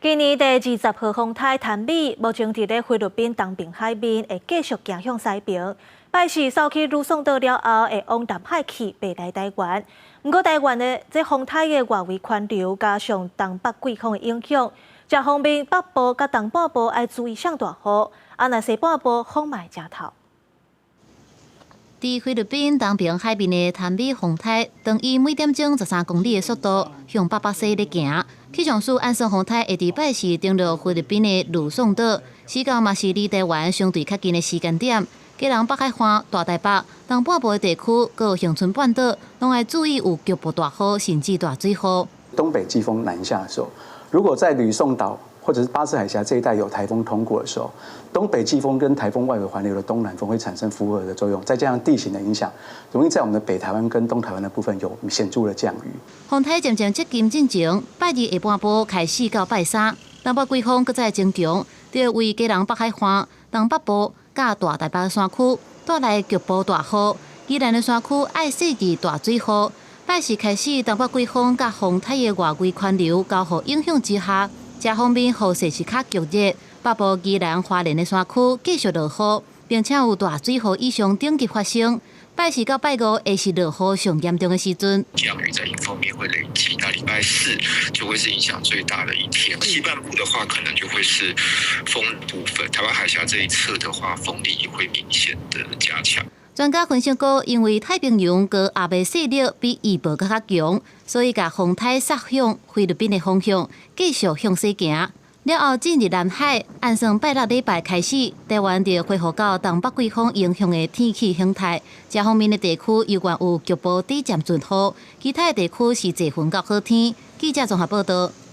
今年第20號風颱譚美，目前佇咧菲律賓東爿海面會繼續行向西爿。拜四掃去呂宋島了後，會往南海去，袂來台灣。毋過台灣的這風颱的外圍環流加上東北季風的影響，這方面北部佮東半部愛注意上大雨，啊若西半部風嘛會誠透。佇菲律賓東爿海面的譚美風颱，當以每點鐘13公里的速度向北北西咧行。氣象署按算風颱會佇拜四登陸菲律賓的呂宋島，時間嘛是離台灣相對較近的時間點。基隆北海岸、大台北、東半部的地區，閣有恆春半島，攏愛注意有局部大雨，甚至大水雨。東北季風南下的時候，如果在呂宋島或者是巴士海峽這一帶有颱風通過的時候，東北季風跟颱風外圍環流的東南風會產生輻合的作用，再加上地形的影響，容易在我們的北台灣跟東台灣的部分有顯著的降雨。風颱漸漸接近進前，拜二下半晡開始到拜三，東北季風閣再增強，就為基隆北海岸、東北部佮大台北山區帶來局部大雨。宜蘭的山區愛細緻大水雨。拜四開始，東北季風佮風颱的外圍環流交互影響之下，這方面雨勢是較強烈，北部宜蘭花蓮的山區繼續落雨，並且有大水雨以上等級發生。拜四到拜五會是落雨上嚴重的時陣。降雨在迎風面會累積，那禮拜四就會是影響最大的一天。西半部的話，可能就會是風部分；台灣海峽這一側的話，風力也會明顯的加強。專家分析講，因為太平洋高壓的勢力比預報閣較強，所以共風颱殺向菲律賓的方向繼續向西行。了後進入南海，按算拜六禮拜開始，台灣就恢復到東北季風影響的天氣形態。這方面的地區猶原有局部短暫陣雨，其他的地區是濟雲到好天。記者綜合報道。